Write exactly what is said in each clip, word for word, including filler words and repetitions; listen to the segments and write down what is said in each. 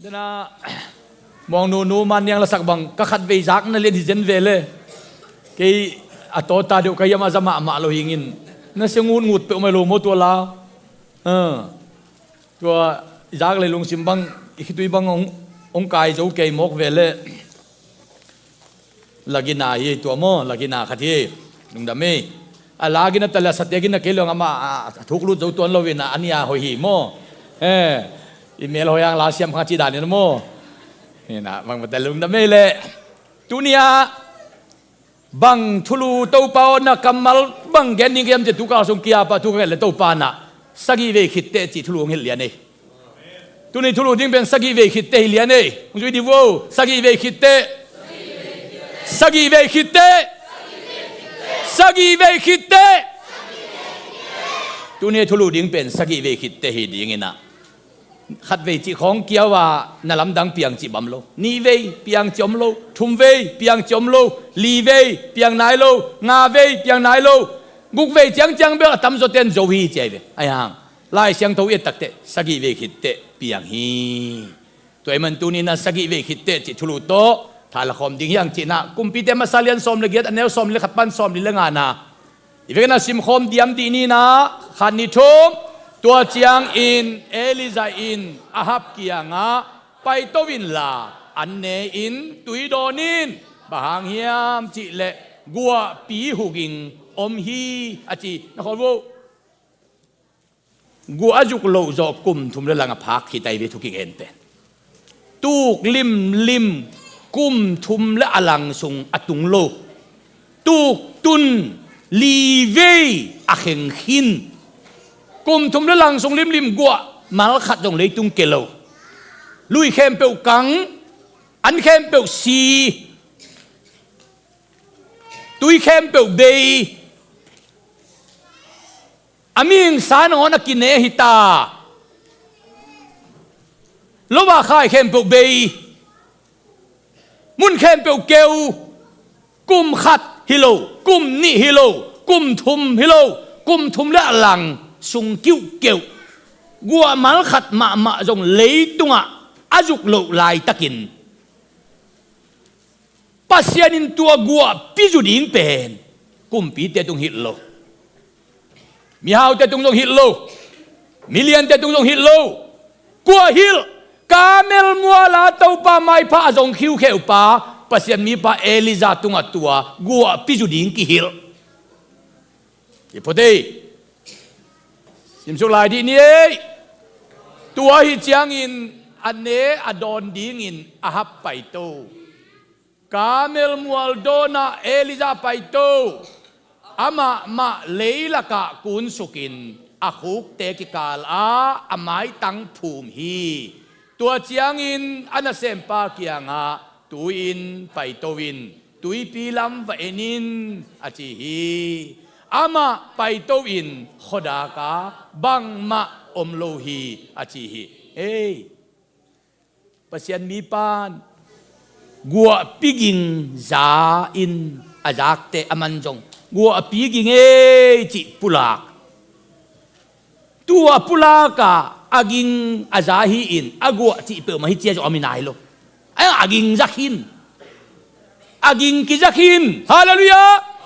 Tena, muang nunu man niang lasak bang ka khatvei zak na lian hi zen ve le. Kei a tawta deuh ka hiam a za mahmah lo hingin na sia ngutngut peuhmah lo maw tua la. Ah. Tua i zak le lungsim bang i khitui bang hong, hong kai zo kei mawk ve le. Lagina hi tua maw, lagina khat hi. Lungdam ei. A lagina tale a satia gina kei lo ngama a thuk lut zo tuan lo ina a nia hoih hi maw. Eh, i mel hoih ang la siam kha ci dan ina maw. Ina bang mate lungdam ei le. Tunia bang thulu Topa aw na kammal bang gen ding kiam ci tu ka sung kia pa tu ka le Topa na. Sagih vei khitte ci thulu hong hilh lian ei. Tuni thulu ding pen sagih vei khitte hi lian ei. Hong zui di vo. Sagih vei khitte. Sagih vei khitte. Sagih vei khitte. Tuni thulu ding pen sagih vei khitte hi ding ina. Khatvei cih khawng kiau a na lamdang piang cih bam lo. Nih vei piang cih om lo. Thum vei piang cih om lo. Li vei piang nai lo. Nga vei piang nai lo. Guk vei ciangciang bel a tamzaw ten zo hi ci ai ve. Ai hang. Lai Siangtho i et takteh sagih vei khitte piang hi. Tua i man tuni na sagih vei khitte cih thulu tawh tha la khawm ding hiang cihna Kumpite masa lian sawm le giat a neu sawm le khat pan sawm li le ngana. I vekna simkhawm diam dih nina khat ni thum. Tua ciangin Elijah in Ahab kiangah paito inla an ne in tui dawn in. Bang hang hiam cihleh guahpi huging om hi a ci. Na khawl vo. Guah a zuk loh zawh kum thum le lang a phak khit ai ve thu kigen pen. Tuk limlim kum thum le a lang sung a tung lo. Tuk tun li vei a kheng khin. Kum thum le lang sung limlim guah mal khat zong leitung ke lo. Lui khempeuh kang, an khempeuh si, tui khempeuh bei. A mihing sa nangawn a kine hi ta. Lova khai khempeuh bei. Mun khempeuh keu. Kum khat hi lo, kum nih hi lo, kum thum hi lo, kum thum le a lang sung kiuhkeuh. Guahmal khat mahmah zong leitungah a zuk loh laitakin Pasian in tua guahpi zu ding pen kumpite tung hilh lo. Mihaute tung zong hilh lo. Miliante tung zong hilh lo. Kua hilh? Karmel muala Topa maipha a zong khiukheuh pa Pasian mipa Elijah tungah tua guahpi zu ding kihilh. Hi phot ei. Simsuk lai dih ni ei. Tua hi ciangin a ne a dawn dingin Ahab paito. Karmel mual dawnah Elijah paito. Amah mah leilakah kunsukin a khukte kikal ah a maitang phum hi. Tua ciangin a nasempa kiangah tui-in paito in tuipi lam va en in a ci hi. Amah paito in khuadakah bangmah om lo hi a ci hi. Ei. Pasian mipan guahpi ging za in a zakte a man zong guahpi ging ei cih pulak. Tua pulaka a ging a za hi in a guah cih peuhmah hi cia zong a mi nai lo. A ging za khin. A ging kiza khin. Halleluiah.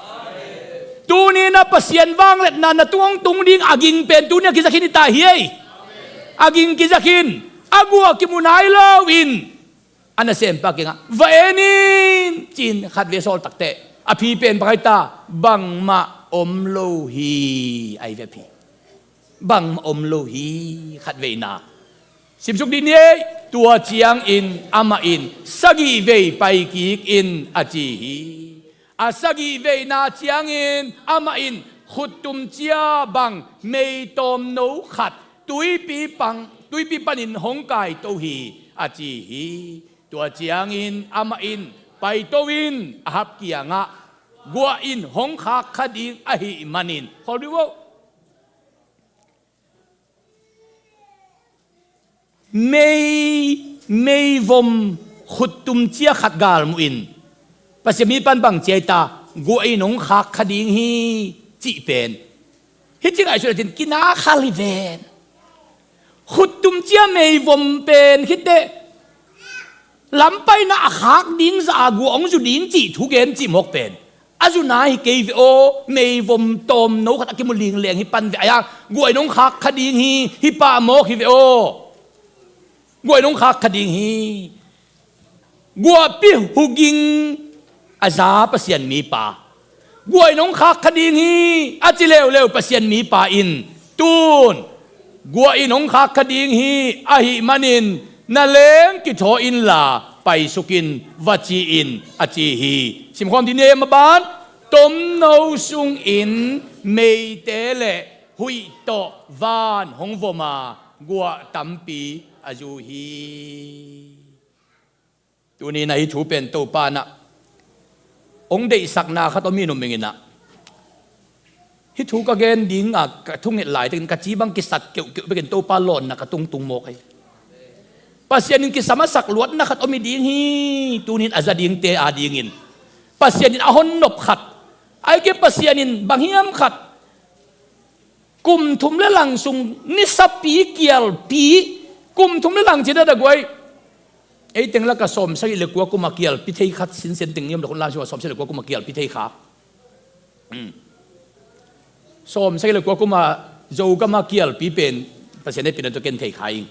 Tuni na Pasian vangliatna na tung hong tung ding a ging pen tuni a kiza khin hi ta hi ei. A ging kiza khin. A guah kimu nai lo in a nasempa kiangah va en in cin khat ve sawl takteh a phi pen bang hai ta bangmah om lo hi. Ai ve a phi. Bangmah om lo hi khat veina. Simsuk dih ni ei. Tua ciangin amah in sagih vei pai kik in a ci hi. A sagih veina ciangin amah in khuttum cia bang mei tawmno khat tuipi pang, tuipi panin hong kaito hi a ci hi. Tua ciangin amah in paito in Ahab kiangah guah in hong khak kha ding ahih manin khawl dih uh. Mei, meivom khuttum cia khat galmuh in Pasian mipan bang cia hi ta guah in hong khak kha ding hi cih pen hi ci ngaihsut a cin kina khal hi ven. Khuttum cia meivom pen khitteh Lampaina a khak ding zah a gua hong zu ding cih thugen cih mawk pen a zu nai hi kei ve aw. Meivom tawmno khat a kimu lingleng hi pan ve. Ahi hang gua in hong khak kha ding hi. Hih pa mawk hi ve aw. Gua in hong khak kha ding hi. Guahpi huging a za Pasian mipa, gua in hong khak kha ding hi a ci leuleu Pasian mipa in, tun gua in hong khak kha ding hi. Ahih manin na leng kithaw inla paisuk in, va ci in, a ci hi. Simkhawm dih ni ei, a maban, tomno sungin meite le huih tawh van hong vom a, guah tampi a zu hi. Tuni-in ah hih thu pen Topa in ah hong deihsakna khat om hi, nuam ing in ah. Hih thu ka gen ding a ka thunget laitakin ka ci bang kisat keuhkeuh bekin Topa lawnna ka tungtung mawk hi. Pasian in kisam a sak luatna khat om hi ding hi. Tuni-in a za dingte adingin Pasian in a hon nop khat, ahih kei leh Pasian in bang hiam khat kum thum le lang sung nisapi kialpi, kum thum le lang cih dan a guai. Ei teng lakah sawmsagih le kua kum a kialpi thei kha sinsen teng ni om leh, hun lai sungah sawmsagih le kua kum a kialpi thei kha. Hmm. Sawmsagih le kua kum a Zogam a kialpi pen Pasian hehpihna tawh ken thei kha ing.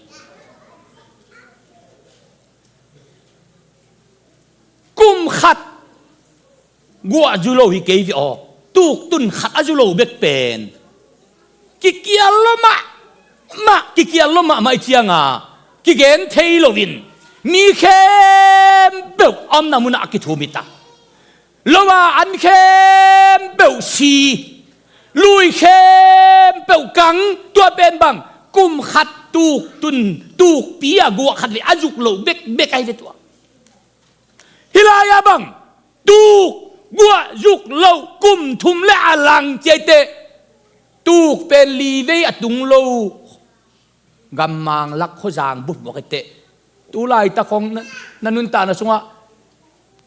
Kum khat guah zu lo hi kei ve aw. Tuktun khat a zu lo bek pen kikial lo mahmah, kikial lo mahmah ih ciang a kigen thei loin mi khempeuh a omna munah a kithum hi ta. Lo a an khempeuh si, lui khempeuh kang, tua pen bang, kum khat tuktun, tukpi a guah khat le a zuk lo bekbek ahi ve tua. Hih lai-ah bang, tuk guah zuk loh kum thum le a lang ciaiteh, tuk pen li vei a tung lo gammang lak khuazang bup mawk hi teh. Tu laitak khawng na, na nuntakna sungah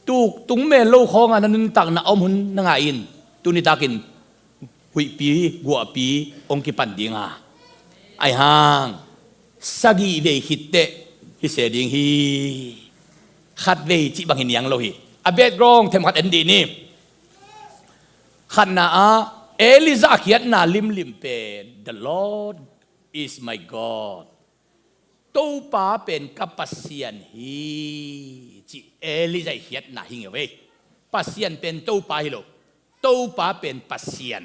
tuk tung men lo khawngah na nuntakna a om hun na ngai in. Tuni takin huihpi, guahpi hong kipan ding a, ahi hang sagih vei khit teh hi se ding hi. Khat vei cih bang hi niang lo hi. A background themkhat en dih ni. Khatna ah Elijah a khiatna limlim pen, "The Lord is my God." Topa pen ka Pasian hi, cih Elijah ih khiatna hi ngei ve. Pasian pen Topa hi lo. Topa pen Pasian.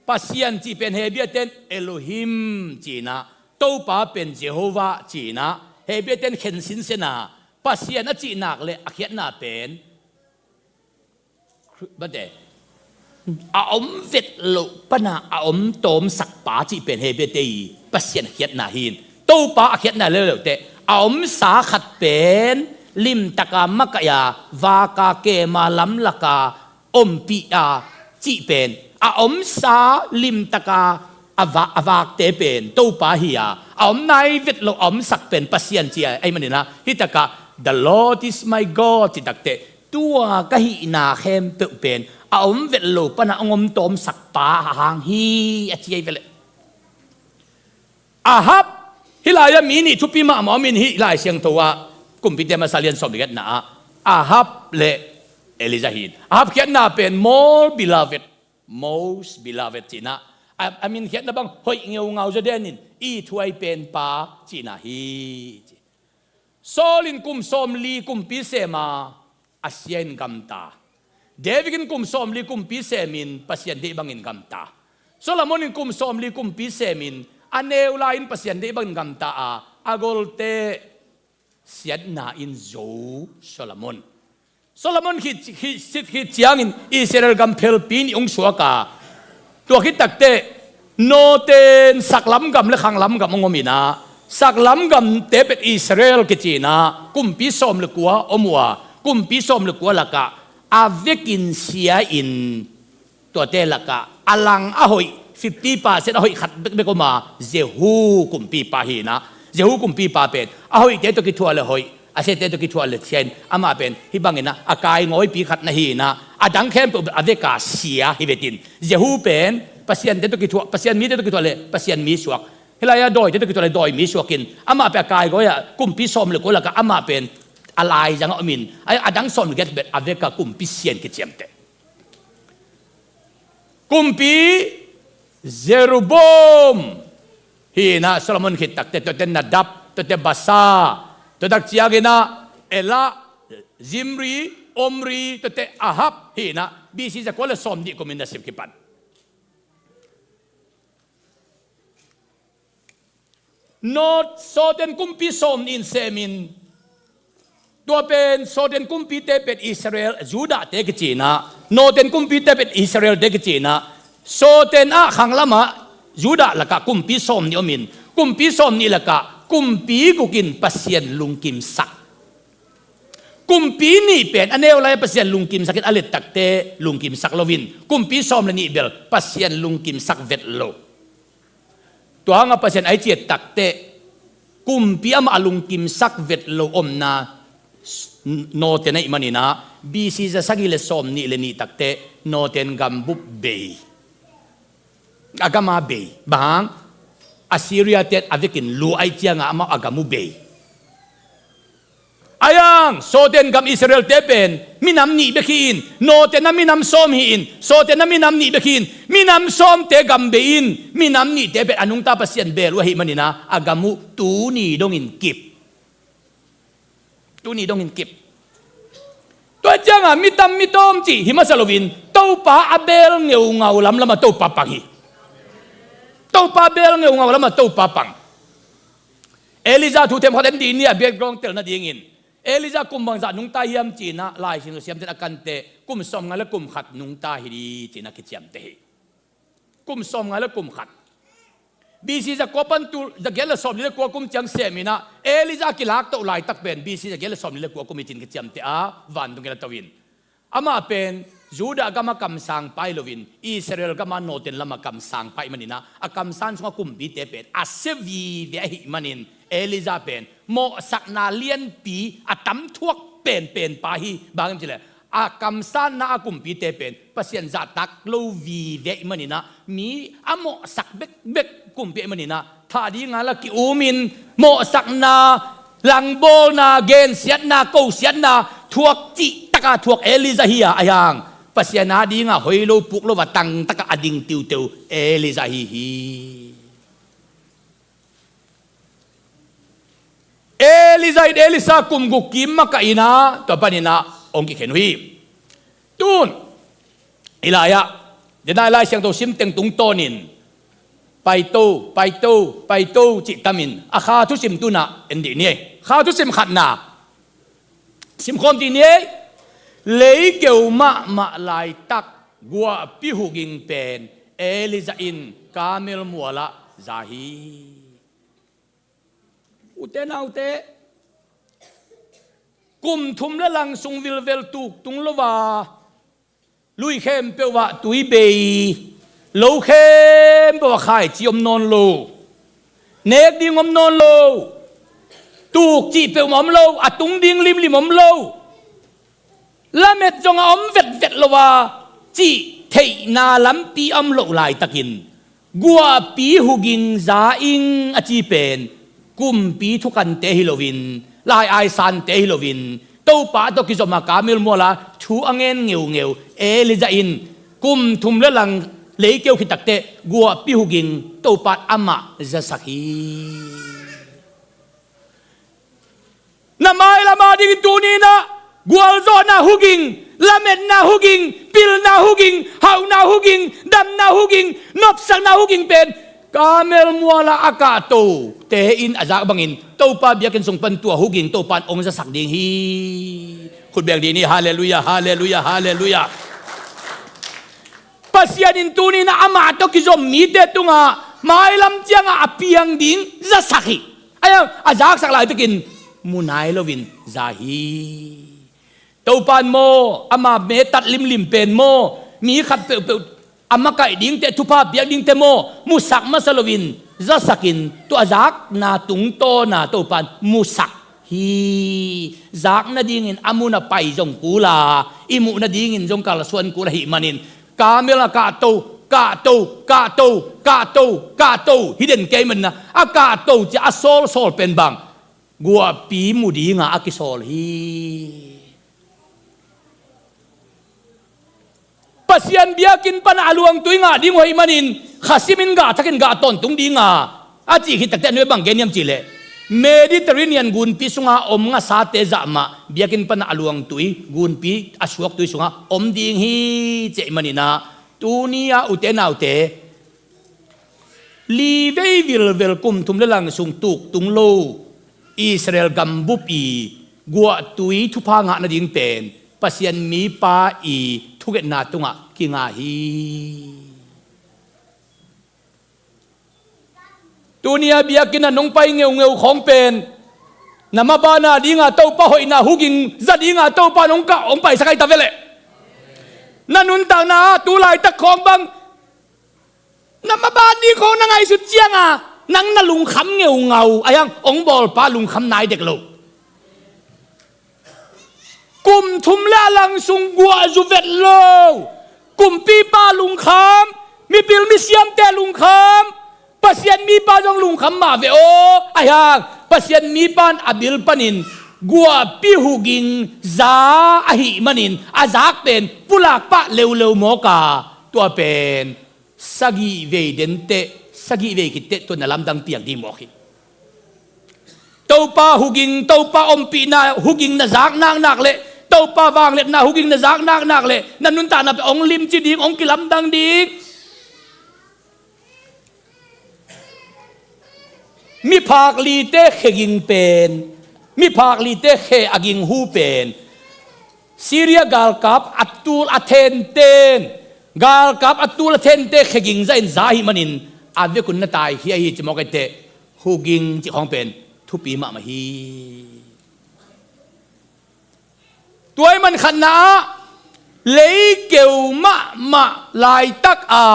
Pasian cih pen Hebrew ten Elohim ci-in ah, Topa pen Jehovah ci-in ah, Hebrew ten khen sinsen a, Pasian a cih nak leh a khiatna pen Bate, a om vet loh pana a om tawmsak pa cih pen Hebrew te ih Pasian khiatna hi in. Topa a khiatna leuleu teh, a omsa khat pen limtaka makaih a, vaka kema lamlaka ompih a cih pen, a omsa limtaka a va-, a vakte pen Topa hi a, a om nai vet loh a omsak pen Pasian ci a, ahih manin ah hih takah, "The Lord is my God," cih takteh, tua ka hihna khempeuh pen a om vet lo pana hong om tawmsak pa a hang hi, a ci ahi ve leh. Ahab, hih lai-ah mi nih thupi mahmah om in, hih Lai Siangtho ah, Kumpite Masa lian sawm le giatna ah, Ahab le Elijah hi in. Ahab khiatna pen more beloved, most beloved cihna. A, a min khiatna bang hoih ngeungau zaw den in, ithuai pen pa cihna hi. Saul in kum sawmli kumpi sem a, a sia in gamta. David in kum sawmli kumpi sem in, Pasian deih bangin gamta. Solomon in kum sawmli kumpi sem in, a neu lai-in Pasian deih bangin gamta a, a golte siatna in zo Solomon. Solomon khit, khit, khit, khit ciangin Israel gam phelpi nih hong suak a, tua khit takteh, nawte'n saklam gam le khanglam gam hong om in ah, saklam gamte pen Israel kici in ah, kumpi sawm le kua om uh a, kumpi sawm le kua lakah a vekin sia in, tuate lakah a lang a hoih, fifty percent a hoih khat bekbek om a, Jehu kumpipa hi in ah, Jehu kumpipa pen a hoihte tawh kithuah le hoih, a siate tawh kithuah le sia in, amah pen hih bangin ah a kaigawipi khat na hi in ah, a dang khempeuh a veka sia hi vetin, Jehu pen Pasiante tawh kithuah, Pasian mite tawh kithuah le Pasian mi suak, hih lai-ah dawite tawh kithuah le dawi mi suak in, amah pen a kaigawi ah kumpi sawm le kua lakah amah pen a laizang a om in, a, a dang sawm le giat bel a vek a kumpi sia in kiciamteh. Kumpi Jeroboam hi in ah, Solomon khit takteh, tuate Nadab, tuate Baasa, tua tak ciangin ah Ela, Zimri, Omri, tuate Ahab hi in ah, B C zakua le sawmnih kum in nasep kipan. Nor, sawten kumpi sawmnih in sem in, tua pen sawten kumpite pen Israel, Judahte kici in ah, norten kumpite pen Israelte kici in ah, sawten ah khanglam ah Judah lakah kumpi sawmnih om in, kumpi sawmnih lakah kumpi guk in Pasian lungkimsak. Kumpi nih pen a neu lai Pasian lungkimsak in, a let takteh lungkimsak lo in, kumpi sawm le nih bel Pasian lungkimsak vet lo. Tua hang a Pasian a i ciat takteh kumpi amah a lungkimsak vet lo omna, s-, norten ahih manin ah, B C za sagih le sawmnih le nih takteh norten gambup bei. A gam a bei. Bang hang? Assyriate in a vekin lua ahih ciangah amau a gam uh bei. Ahi hang, sawten gam Israelte pen minam nih bek hi in, norten ah minam sawm hi in, sawten ah minam nih bek hi in, minam sawmte gam bei in, minam nihte pen a nungta Pasian bel uh ahih manin ah, a gam uh tuni dongin kip. Tuni dongin kip. Tua ciangah mi tam mi tawm cih hi masa loin, Topa a bel ngeungau lamlam ah Topa pang hi. Topa a bel ngeungau lam ah Topa pang. Elijah thu themkhat en dih ni, a background tel nadingin. Elijah kum bangzah nungta hiam ci in ah Lai Siangtho siamten a kanteh kum sawmnga le kum khat nungta hi dih ci in ah kiciamteh hi. Kum sawmnga le kum khat. B C zakua pan tul, zagiat le sawmli le kua kum ciang sem in ah, Elijah kilaktoh laitak pen B C zagiat le sawmli le kua kum hi ci in kiciamteh a, vantung kiang a to in. Amah pen Judah gam a kamsangpa hi loin, Israel gam a norten lam a kamsangpa ahih manin ah, a kamsan sungah kumpite pen a sia vive ahih manin, Elijah pen mawhsakna lianpi a tam thuak penpenpa hi. Bang hiam cih leh, a kamsanna a kumpite pen Pasian zahtak lo vive ahih manin ah, mi a mawhsak bekbek kumpi ahih manin ah, thah dinga la ki-um in, mawhsakna, langbawlna, gensiatna, kosiatna thuak cihtak a thuak Elijah hi a, ahi hang, Pasian a dinga hoi lo puk lo a tangtak a a ding tiuteu Elijah ahi hi. Elijah in Elisha kum guk kim makaih in ah, tua panin ah hong kikhen uh hi. Tun, i lai-ah, dena i Lai Siangtho sim teng tungtawnin, paito, paito, paito cih tamin, a Kha thusim tun ah en dih ni. Kha thusim khatna. Simkhawm dih ni. Leikeu mahmah laitak guahpi huging pen Elijah in Karmel mualah za hi. Ute naute, kum thum le lang sung vilvel tuk tung lo a, lui khempeuh ah tui bei, lo khempeuh ah khaici om nawn lo, nek ding om nawn lo, tuk cih peuhmah om lo, a tung ding limlim om lo, lamet zong a om vetvet lo a, cih theihna lampi a om loh laitakin, guahpi huging za ing a ci pen kumpi thukante hi loin, lai aisante hi loin, Topa tawh kizom a Karmel mual a thu a ngen ngeungeu Elijah in kum thum le lang leikeu khit takteh guahpi huging Topa in amah zasak hi. Na mailam a dingin tuni-in ah gualzawhna huging, lametna huging, pilna huging, hauhna huging, damna huging, nopsakna huging pen Karmel mual a a kahtote in a zak bangin Topa biakinn sung pan tua huging Topa in hong zasak ding hi. Khut beng dih ni, halleluiah, halleluiah, halleluiah. Pasian in tuni-in ah amah tawh kizom mite tungah mailam ciangah a piang ding zasak hi. Ahi hang a zaksak laitakin mu nai loin za hi. Topa in maw, ama metat limlim pen maw, mi khat peuhpeuh a makaih dingte, thupha piak dingte maw, musak masa loin zasakin, tua zakna tungtawna Topa in musak hi. Zak nadingin a mun a pai zong kul a, i muh nadingin zong kalsuan kul ahih manin, Karmel a kahto, kahto, kahto, kahto, kahto hi den kei manin ah, a kahto cia a sawlsawl pen bang guahpi mu dinga a kisawl hi. Pasian biakinn panah a luangtui ngah ding uh ahih manin, khasimin gah thakin gah tawntung dinga a cih khit takte a nuai bang gen hiam cihleh, Mediterranean gunpi sunga om ngasate zahmah biakinn panah a luangtui, gunpi a suaktui sunga om ding hi cih ahih maninah, tuni-ah ute naute, li vei vilvel kum thum le lang sung tuktung lo Israel gambup i guahtui thupha ngah nading pen Pasian mipa i thungetna tungah kinga hi. Tuni-a biakinn ah nong pai ngeungeu khawng pen na maban a dinga Topa hoihna huging za dinga Topa nong kah hong paisak ahi ta veleh. Na nuntakna ah tu laitak khawng bang na maban ding khawng na ngaihsut cianga nang na lungkham ngeungau, ahi hang hong bawlpa lungkham nai dek lo. Kum thum le a lang sung guah zu vet lo. Kumpipa lungkham, mipil misiamte lungkham, Pasian mipa zong lungkham mah ve aw. Ahi hang Pasian mipa in a bil panin guahpi huging za ahih manin a zak pen pulak pah leuleu mawk a, tua pen sagih vei denteh, sagih vei khitteh tua na lamdang piang ding mawk hi. Topa huging, Topa ompihna huging na zak naknak leh, Topa vangliatna huging na zak naknak leh, na nuntakna pen hong limci ding, hong kilamdang ding. Miphak lite khe ging pen, miphak lite khe a ging hu pen Syria galkap a tul a thenten, galkap a tul a thente khe ging za in za ahih manin a vekun na taikhia hi ci mawk ahi teh, huging cih khawng pen thupi mahmah hi. Tua ahih man khatna ah leikeu mahmah laitak a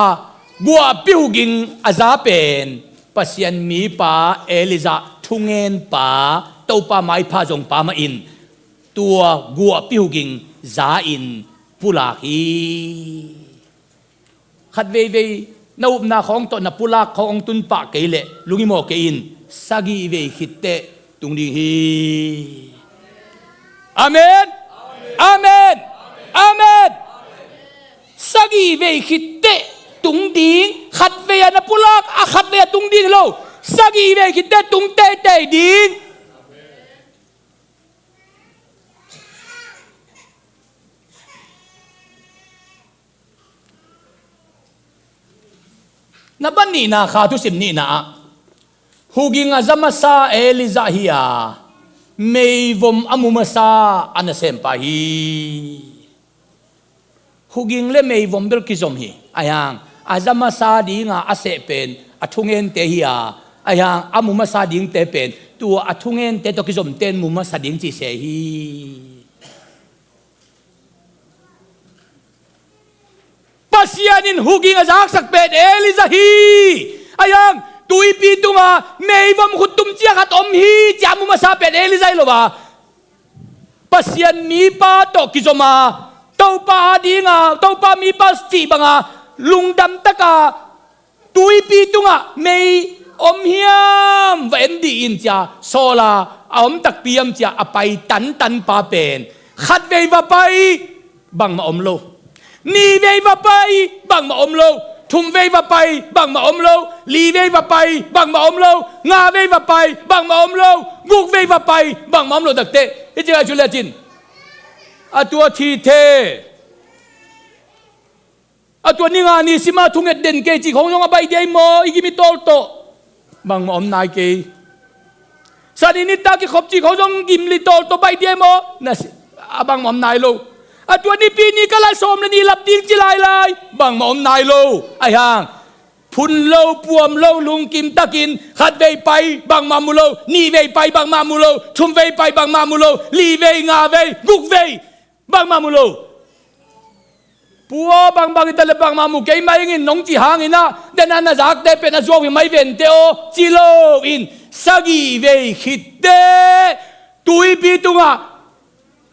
guahpi huging a za pen Pasian mipa Elijah thungenpa, Topa maipha zongpa mah in tua guahpi huging za in pulak hi. Khat veivei na upna khawng tawh na pulak khawng hong tun pah kei leh lunghimawh kei in, sagih vei khitteh tung ding hi. Amen. Amen. Amen. Sagih vei khitteh tung ding. Khat vei a na pulak a khat vei a tung ding hi lo. Sagih vei khitteh tung teitei ding. Na ban nihna kha thusim nihna ah huging a za masa Elijah hi a, meivom a mu masa a nasempa hi. Huging le meivom bel kizom hi. Ahi hang a za masa dinga a seh pen a thungente hi a, ahi hang a mu masa dingte pen tua a thungente tawh kizomte in mu masa ding cih se hi. Pasian in huging a zaksak pen Elijah hi. Ahi hang tuipi tunga meivom khuttum cia khat om hi, cia mu masa pen Elijah hi lo a, Pasian mipa tawh kizom a, Topa a dinga, Topa mipa cih banga lungdam taka tuipi tungah mei om hiam, va en dih in cia sawl a, a om takpi hiam cia a pai tantanpa pen khat vei va pai, bangmah om lo. Nih vei va pai, bangmah om lo. Thum vei va pai, bangmah om lo. Li vei va pai, bangmah om lo. Nga vei va pai, bangmah om lo. Guk vei va pai, bangmah om lo takte. Hih ciangah cu lecin a tua thite, a tua ni nga ni sima thunget den kei cih khong zong a baih dia i maw, i gim i tawl tawh? Bangmah om nai kei. Sani nitak i khop cih khong zong gim li tawl tawh baih dia i maw? Na si-, a bangmah om nai lo. A tua nipi ni ka lai sawm le nih lap ding ci lailai, bangmah om nai lo. Ahi hang phun lo, puam lo, lungkim takin khat vei pai, bangmah mu lo. Nih vei pai, bangmah mu lo. Thum vei pai, bangmah mu lo. Li vei, nga vei, guk vei, bangmah mu lo. Pua, bangbang hi ta le bangmah mu kei mah ing in nong cih hangin ah, den a na zakte pen a zuau hi mai vente aw, ci lo in sagih vei khitte tuipi tungah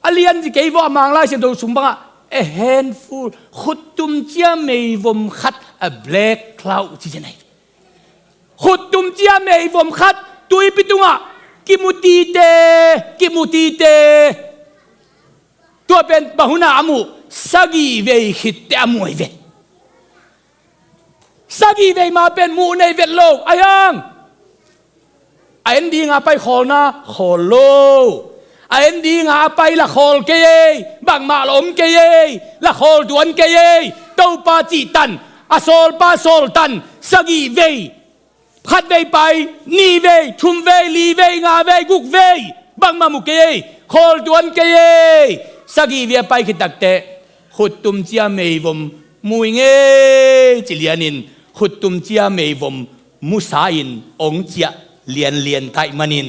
a lian zi kei vawh a Manglai Siangtho sung bangah a handful, khuttum cia meivom khat, a black cloud ci zen ahi. Khuttum cia meivom khat tuipi tungah Kimu tite, kimu tite. Tua pen bang hun a a muh? Sagih vei khitteh a muh ahi ve. Sagih vei ma pen muh nei vet lo. Ahi hang a en dinga pai khawlna khawl lo. A en dinga a pai la khawl kei ei. Bangmah la om kei ei. La khawl tuan kei ei. Topa cih tan, a sawlpa sawl tan, sagih vei. Khat vei pai, nih vei, thum vei, li vei, nga vei, guk vei. Bangmah mu kei ei. Khawl tuan kei ei. Sagih vei a pai khit takteh khuttum cia meivom mu ing ei ci lianin khuttum cia meivom musa-in ong ciah lianlian taih manin,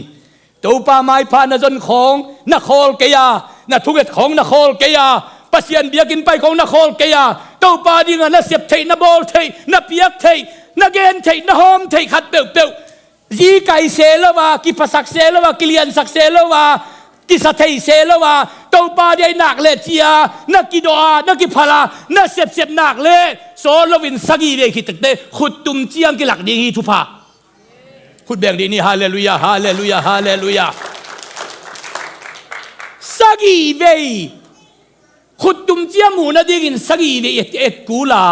Topa maipha na zon khawng na khawl kei a, na thunget khawng na khawl kei a, Pasian biakinn pai khawng na khawl kei a, Topa dinga na sep theih, na bawl theih, na piak theih, na gen theih, na hawm theih khat peuhpeuh zi kai se lo a, kiphasak se lo a, kiliansak se lo a, kisa thei se lo a, Topa dia i nak le cia na kidawh a, na kiphal a, na sepsep nak le sawt loin sagih vei khit takteh khuttum ciang kilak ding hi. Thupha. Khut beng dih ni. Halleluiah, halleluiah, halleluiah. Sagih vei khuttum cia muh nadingin sagih vei et, et kul a.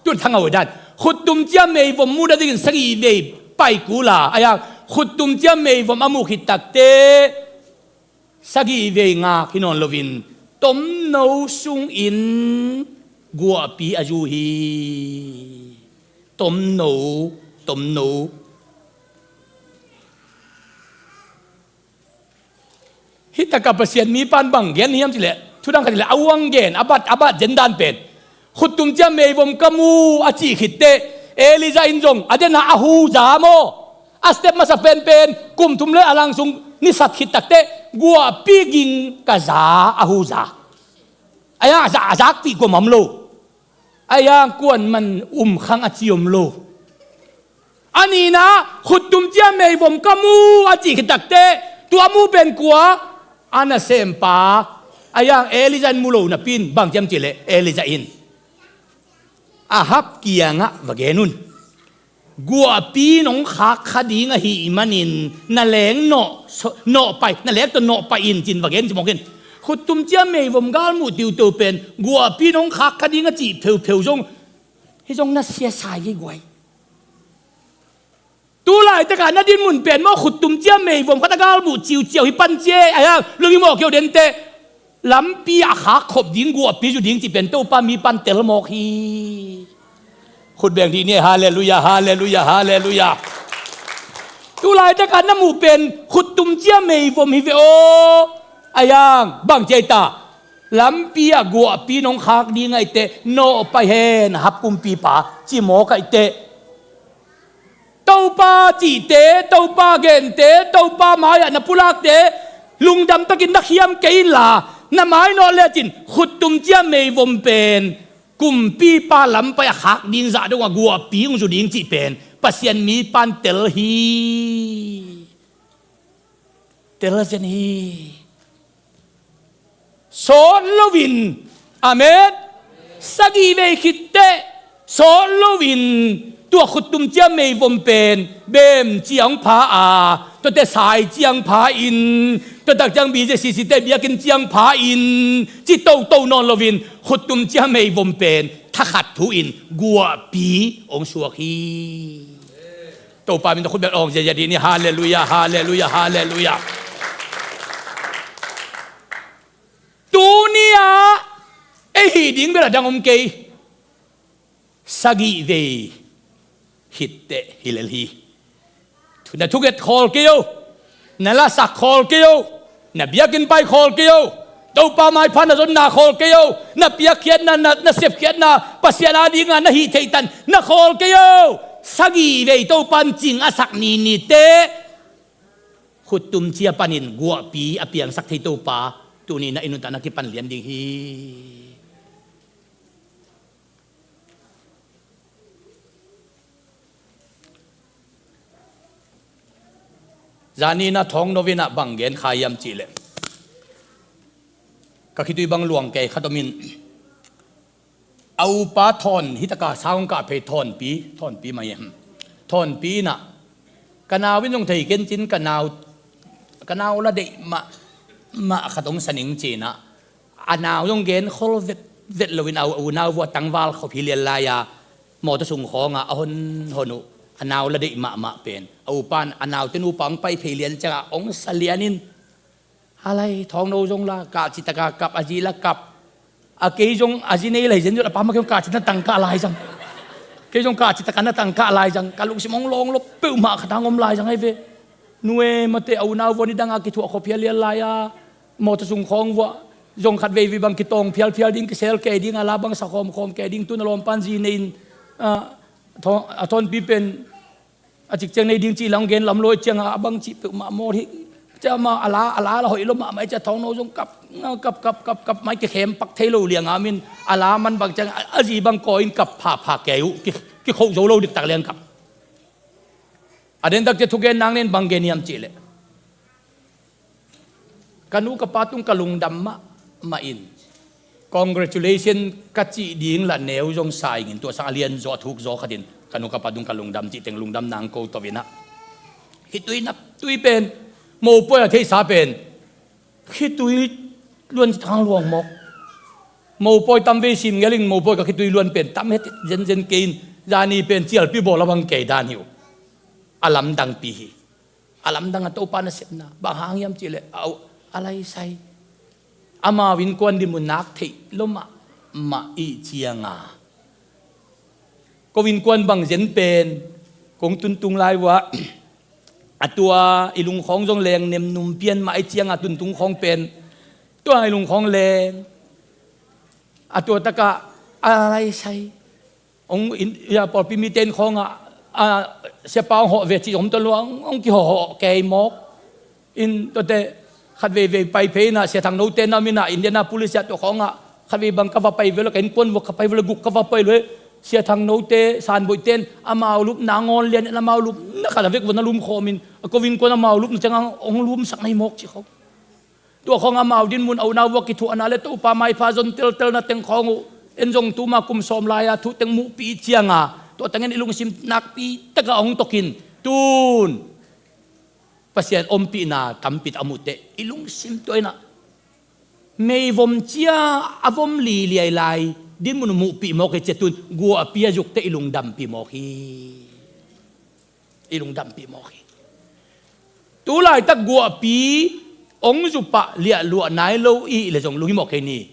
Tun thangau dan. Khuttum cia meivom muh nadingin sagih vei pai kul a. Ahi hang khuttum cia meivom a muh khit takteh sagih vei ngak hi nawn loin tomno sungin guahpi a zu hi. Tomno, tomno. Hih takah Pasian mipan bang gen hiam cileh, thudang khat cileh a uang gen, a bat, a bat zendan pen khuttum cia meivom ka mu a cih khitteh Elijah in zong a dena a huza maw? A step masa penpen kum thum le a lang sung nisat khit takteh guahpi ging ka za a huza. Ahi hang a za, a zakpih kuamah om lo. Ahi hang kuaman um khang a ci om lo. A nihna khuttum cia meivom ka mu a cih khit takteh tua mu pen kua? A nasempa. Ahi hang Elijah in mu lo napi in bang ci hiam cileh Elijah in Ahab kiangah va gen un. Guahpi nong khak kha ding ahih manin na leng nawh, nawh pai, na leng tawh nawh pai in cin va gen ci mawk in. Khuttum cia meivom gal muh tiuto pen guahpi nong khak kha ding a cih pheupheu zong hih zong na siasai hi guai. Tu laitakah na dinmun pen maw khuttum cia meivom khat a gal muh ciuciau hi pan cia ei. Ahi hang lunghimawh keu denteh lampi a khak khop ding guahpi zu ding cih pen Topa mipan tel mawk hi. Khut beng dih ni. Halleluiah, halleluiah, halleluiah. Tu laitakah na muh pen khuttum cia meivom hi ve aw. Ahi hang bang ci ahi ta? Lampi ah guahpi nong khak ding ahih teh nawh pai hen Ahab kumpipa ci mawk ahih teh Topa cihte, Topa gente, Topa mai-ah na pulakte lungdam takin na khiam kei inla, na mainawt lecin khuttum cia meivom pen kumpipa lampai a khak ding zah dongah guahpi hong zu ding cih pen Pasian mipan tel hi. Tel zen hi. Sawt loin, amen. Sagih vei khitteh sawt loin tua khuttum cia meivom pen bem ciang pha a, tuate sai ciang pha in, tuatak ciang B J C C te biakinn ciang pha in ci toto nawn loin khuttum cia meivom pen thakhat thu in guahpi hong suak hi. Topa min tawh khut beng awng ziazia dih ni. Halleluiah, halleluiah, halleluiah. Tuni-ah ei hih ding bel a dang om kei. Sagih vei khitteh hi lel hi. Na thunget khawl kei o. Na lasak khawl kei o. Na biakinn pai khawl kei o. Topa maipha na zonna khawl kei o. Na piakkhiatna, na, na sepkhiatna, Pasian a dinga na hih theihtan na khawl kei o. Sagih vei Topan cing a sak ninite khuttum cia panin guahpi a piangsak thei Topa tuni na i nuntakna kipan lian ding hi. Zani na thawng novinah bang gen kha hiam cihleh, ka khitui bang luang kei khat om in, a upa thawn, hitaka sang kah phei thawnpi, thawnpi mai em? Thawnpi inah ka nau in zong thei kencin ka nau Ka nau la deih mahmah khat hong sa ning ci-in ah, a nau zong genkhol vetvet loin a unau vua tangval khop hi lian lai-a mawtaw sung khawngah a honhon uh. A nau la deih mahmah pen a upa in a naute nupa hong pai phei lian ciangah hong sa lianin, a lai thawngno zong la kah citaka kap, a zi la kap. A kei zong a zi nei lai zen zot a pa mah kei zong kah citaka na tangkah lai zang. Kei zong kah citaka na tangkah lai zang. Ka lungsim hong lawng lo peuhmah khat hang om lai zang ahi ve. Nu e, mate, a unau vua nidanga kithuah khop hi lian lai-a mawtaw sung khawng vua zong khat veivei bang kitawng phialphial ding, kisel kei ding, a la bang sa khawmkhawm kei ding, tun a lawmpan zi nei-in, ah, thaw-, a thawnpi pen a cikciang nei ding cih la hong gen lam lo ciangah a bang cih peuhmah mawl hi. Cia ma a la, a la la hoih lo mahmah cia thawngno zong kap, kap, kap, kap, kap mai kikhem pak thei lo lianga min a la man bang ciang a, a zi bang kawi-in kap phapha kei uh, ki, kikhoh zo lo diktak liang kap. A dentak cia thugen nang nen bang gen hiam cihleh, ka nu ka pa tung ka lungdam mahmah in, congratulation ka cih ding la neu zong sa ingin, tua sang a lianzaw a thukzaw khatin ka nu ka pa tung ka lungdam cih teng lungdam nang ko tawh inah. Khitui nap tui pen, mopawi a theihsa pen, khitui luan thang luang mawk. Mopawi tamvei sim ngelin mopawi ka khitui luan pen tam het zenzen kei in, zani pen cialpi bawl a bang kei dan hi uh. A lamdangpi hi. A lamdang a Topa nasepna bang hang hiam cihleh, a, a laisai. Amau innkuan dinmun nak theih lo mahmah ih cianga, ko innkuan bang zen pen kong tuntung lai uh ah, a tua i lungkhawng zong leng nemnum pian mah ih cianga tuntung khawng pen, tua i lungkhawng leng, a tua takah a laisai. Hong in, ya, pawlpi mite in khawngah, a, siapa hong hawh ve cih om tawh lua, hong, hong kihawhhawh kei mawk. In tuate khat veivei pai phei inah, Sia Thang note na om inah, Indianapolis ah tua khawngah khat vei bang ka va pai ve lo, ka innkuan vua ka pai ve lo, guk ka va pai lo, Sia Thang note, Sanboihte in amau lupna ngawn lian in amau lupna khat a vek vua na lumkhawm in, a ko innkuan amau lupna ciangah hong lumsak na hi mawk cih khawng. Tua khawng amau dinmun a unau vua kithuahna le Topa maipha zon teltelna teng khawng uh, en zong tuma kum sawm lai-a thu teng muhpih cianga, tua tengin i lungsim nakpi takah hong tokin, tun Pasian ompihna tampi tak a muhteh i lungsim tua inah, meivom cia a vom liliai lai dinmun muhpih mawk hi cia, tun guahpi a zukte i lungdampih mawk hi. I lungdampih mawk hi. Tu laitak guahpi hong zupah liahluah nai lo ih le zong lunghimawh kei ni.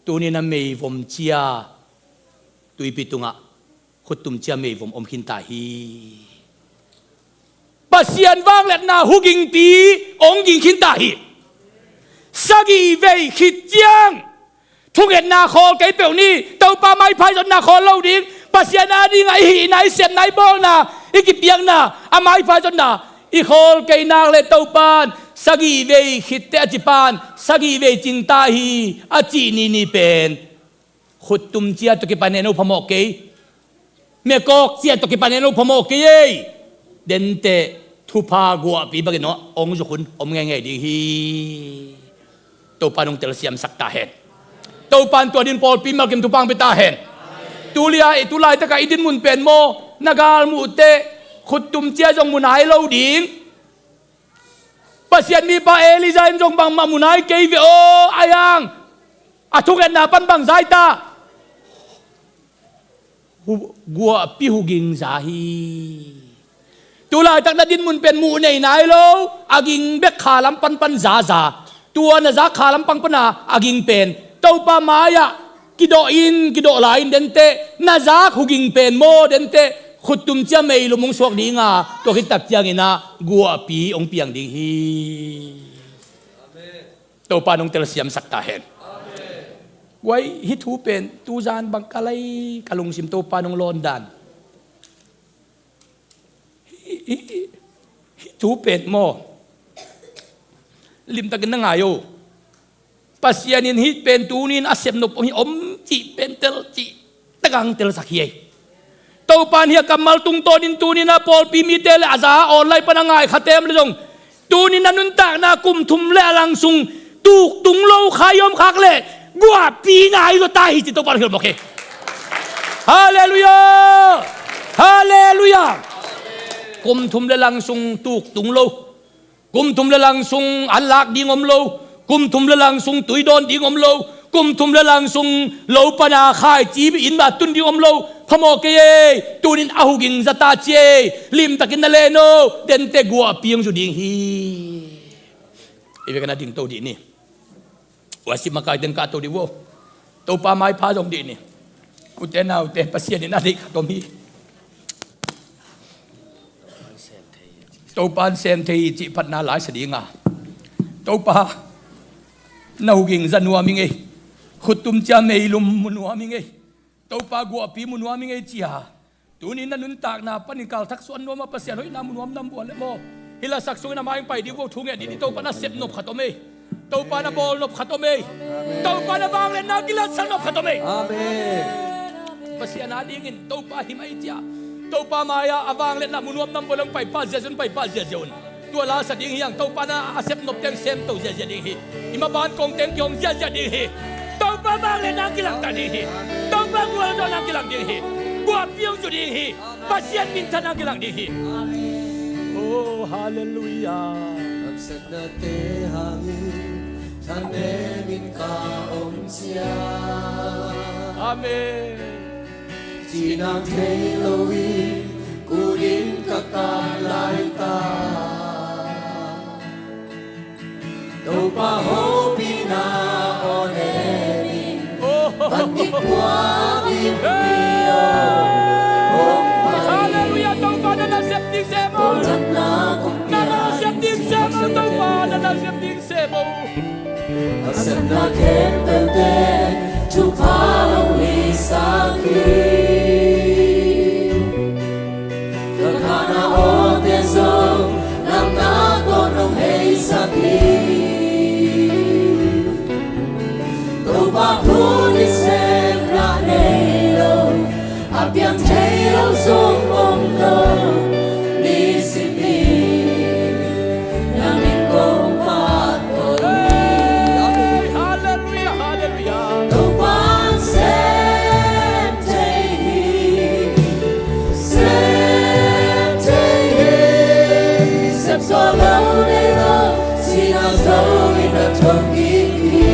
Tuni-in a meivom cia tuipi tungah khuttum cia meivom om khinta hi. Pasian vangliatna hugingpi hong ging khinta hi. Sagih vei khit ciang thungetna khawl kei peuh ni. Topa maipha i zonna khawl lo ding. Pasian a dingah i hihna, i sepna, i bawlna, i kipiakna, a maipha i zonna i khawl kei nak le Topan sagih vei khitte a cipan sagih vei cingta hi a cih nini pen khuttum cia tawh kipan en lo phamawh kei. Mekawk cia tawh kipan en lo phamawh kei ei. Denteh thupha guahpi bangin hong zuk hun om ngeingei ding hi. Topa nong telsiamsak ta hen. Topan tua din pawlpi malkim thupha hong pia ta hen. Tulia, tu laitakah i dinmun pen maw, na galmuh teh khuttum cia zong mu nai lo ding. Pasian mipa Elijah in zong bangmah mu nai kei ve aw, a yang a thungetna pan bang zai ta. Hu-, guahpi huging za hi. Tu laitak na dinmun pen muh nei nai lo, a ging bek kha lam panpan zaza. Tua na zak kha lam pang pana a ging pen Topa mai-ah kidawh in, kidawh lai in denteh, na zak huging pen maw denteh, khuttum cia meilum hong suak dinga, tua khit tak ciangin ah guahpi hong piang ding hi. Topa nong telsiamsak ta hen. Guai, hih thu pen tuzan bang ka lai ka lungsim Topa nong lawn dan. Hih, hih, hih thu pen maw, limtakin na ngai o. Pasian in hih pen tunin a sepnop hi om cih pen tel cih tagang telsak hi ei. Topan hih a kammal tungtawnin tunin a pawlpi mite le a za online pan a ngai khatem le zong, tunin a nuntakna kum thum le a lang sung tuktung lo kha i om khak leh guahpi nai zaw ta hi ci Topan hilh mawk hi. Halleluiah! Halleluiah! Kum thum le lang sung tuktung lo. Kum thum le lang sung an lak ding om lo. Kum thum le lang sung tui dawn ding om lo. Kum thum le lang sung lo pana khaici in mah tun ding om lo. Phamawh kei ei. Tunin a huging za ta ci ei. Limtakin na len o. Dente guahpi hong zu ding hi. I vekna ding to dih ni. Worship makai teng kah to dih vo. Topa maipha zong dih ni. Ute naute, Pasian in a deih khat om hi. Topa in sem thei hi cih phatna laisa ding a, Topa na huging za nuam hi ngei. Khuttum cia meilum mu nuam hi ngei. Topa guahpi mu nuam hi ngei cia. Tunin na nuntakna panin kalthak suan nuam a, Pasian hoihna mu nuam nam bual le maw. Hih lasak sungin a mai pai dih vo, thu ngen dih ni. Topa na sep nop khat om ei. Topa na bawl nop khat om ei. Topa na vangliatna kilatsak nop khat om ei. Amen. Pasian a dingin Topa hi mai cia. Topa mai-ah a vangliatna mu nuam nam bual le pai pah ziazia un, pai pah ziazia un. Tua lasa ding hi hang, Topa na a sep nop teng sem to ziazia ding hi. I maban kong teng kihong ziazia ding hi. Topa vangliatna kilangta ding hi. Topa gualzawhna kilang ding hi. Guahpi hong zu ding hi. Pasian minthanna kilang ding hi. Oh, halleluiah. Haksatnate hangin thanemin ka om cia. Amen. Cinang thei loin kunin ka kap laita. Topa hopihna aw nemin kan kikuak in pi aw. Hong pai. Halleluiah, Topa na na sep ding sem aw. Kong thakna kong na na sep ding sem aw, Topa na na sep ding sem aw. Haksatna khempeuhte thupha hong hisak hi. Ka kahna awte zong lamna tawh nong heisak hi. Topa thu ni sem rah nei lo, a piang thei lo zong om lo. Nisim ni na min kong phat kong hi. Halleluiah, halleluiah. Topa sem thei hi, sem thei hi. Sem sawh lo nei lo, sihna zo in a thong kik hi.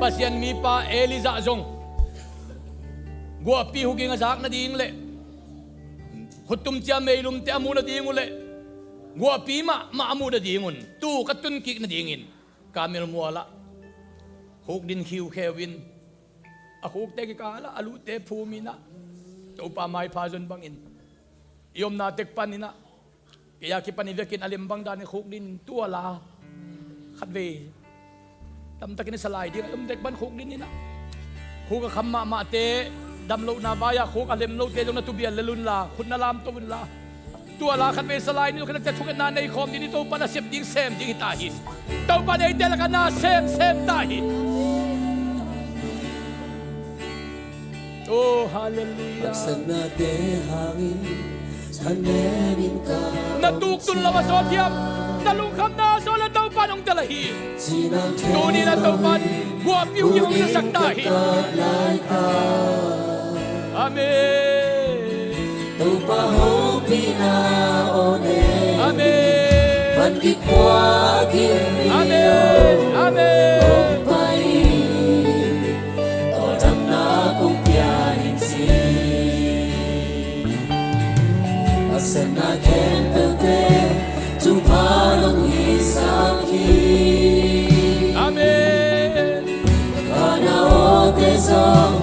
Pasian mipa Elijah zong guahpi huking a zak nading le khutum cia meilumte a muh nading uh le guahpi mahmah a muh nadingun tu ka tun kik nadingin Karmel mualah khukdin khiukheu in a khukte kikalah a luhte phum inah Topa maipha zon bangin i omna tek pan inah kei a kipan i vekin a lem bang danin khukdin tuala khatvei tamtakin i salai ding a i om tek pan khukdin inah khuk a kham mahmahte damlohna vai-ah khuk a lem lote zong na tubial lel unla khut na lamto unla tuala khatvei salai ni zong khatvei thuketna nei khawm ding i Topa na sep ding sem ding hi ta hi. Topa neite lakah na sem sem ta hi. Oh, halleluiah. Haksatnate hangin thanem in ka na tuk tun lo a sawl thiam na lungkhamna a sawl a Topa nong tel ahi. Tuni na Topa guahpi uh kihong na sakta hi. Amen. Topa hopihna aw ne. Amen. Van kikuak in Amen. Amen. Hong pai in tawldamna kong pia in ci. Haksatna khempeuhte Topa nong hisak hi. Amen. Ka na awte zong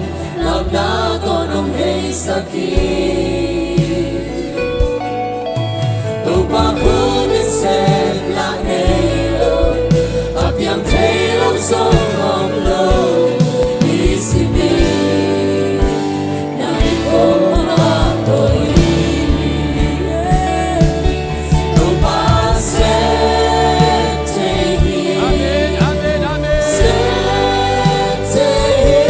lamna tawh nong heisak hi. Topa khut in sep lah nei lo a piang thei lo zong om lo. I si mi na in kong a poi hi. Topa sep thei hi. Amen, amen, amen. Sep thei hi.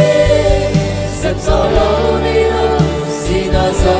Sep zo lo nei lo sihna zo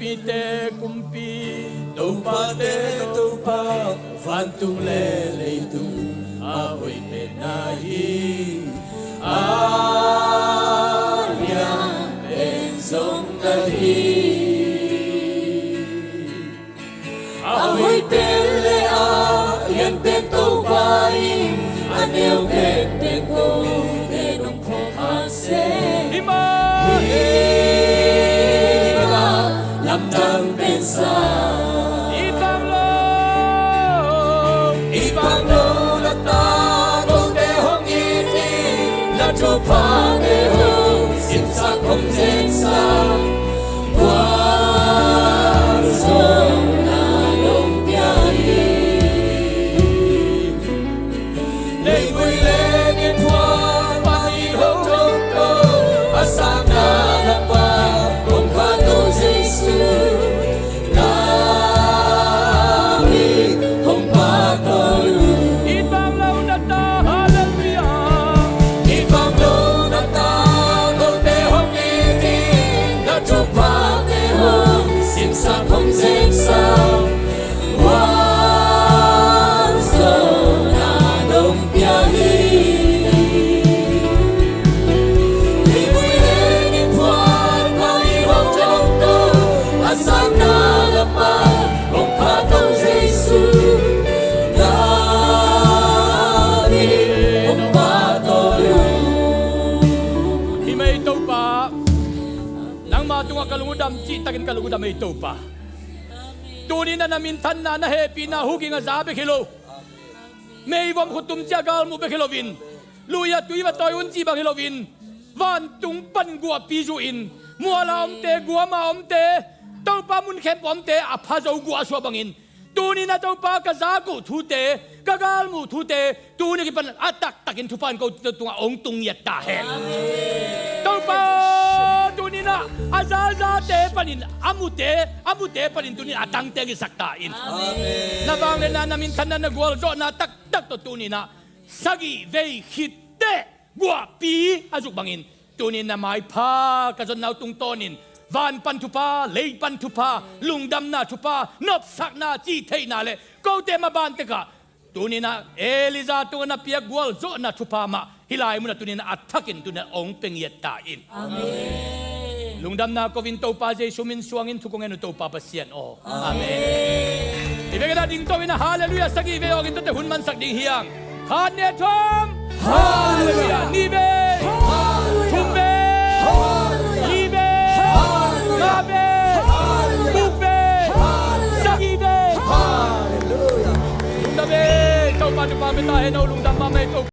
Mite kumpi, Topate Topa, vantung le leitung a hoih pen na hi. A lian pen zong na hi. A hoih pen le a lian pen Topa in, a neu pen pen kote nong phawk hang se. Hi mah. Hi mah. Lamdang pen sa. I pang lo. I pang lo na ta, kote hong it in, na thuphate hong simsak hong zensak. Gualzawhna nong pia hi. Leivui le innkuan pan in hong tongto, a sakna lampa hong phatto Jesu. Na min hong phatto. I pang lo na ta, hallelujah. I pang lo na ta, kote hong it in, na thuphate hong simsak hong zensak. Gualzawhna nong pia hi. Leivui le innkuan pan in hong tongto, a sakna lampa hong phatto Jesu. Na min hong phatto. Hi mah ei Topa. Nangma tungah ka lungdam, cihtakin ka lungdam ei Topa. Tuni-in ah na minthanna, na hehpihna, huging a za bek hi lo. Meivom khutum ciah galmuh bek hi loin, lui a tui va tawi un cih bang hi loin, vantung pan guahpi zuhin, mual a omte, guam a omte, Topa mun khempeuh omte a pha zo guah a suah bangin, tuni-in ah Topa ka zak uh thute, ka galmuh thute, tuni kipan a taktakin thupha in ko tungah hong tung ngiat ta hen. Amen. Topa, tuni-in ah a zalzalte panin, a mute, a mute panin tuni-in a tangte hong hisak ta in. Amen. Na vangliatna, na minthanna, na gualzawhna taktak tawh tuni-in ah sagih vei khit teh guahpi a zuk bangin, tuni-in na maipha ka zonna uh tungtawnin van pan thupha, lei pan thupha, lungdamna thupha, nopsakna, cihtheihna le kote maban tekah tuni-in ah Elijah tungah na piak gualzawhna thupha mah hih lai munah tuni-in ah a thakin tuni-in ah hong pia ngiat ta in. Amen. Lungdamna ko-in Topa Jesu min suangin thu kong ngen uh Topa Pasian aw. Amen. Amen. I vekin a dingto in a hallelujah sagih vei awk in tuate hun mansak ding hi hang. Khat, nih, thum. Hallelujah. Nih vei. Hallelujah. Thum vei. Hallelujah. Li vei. Hallelujah. Nga vei. Hallelujah. Guk vei. Hallelujah. Sagih vei. Hallelujah. Lungdam vei. Topa thupha pia ta hen aw, lungdam mahmah ei Topa.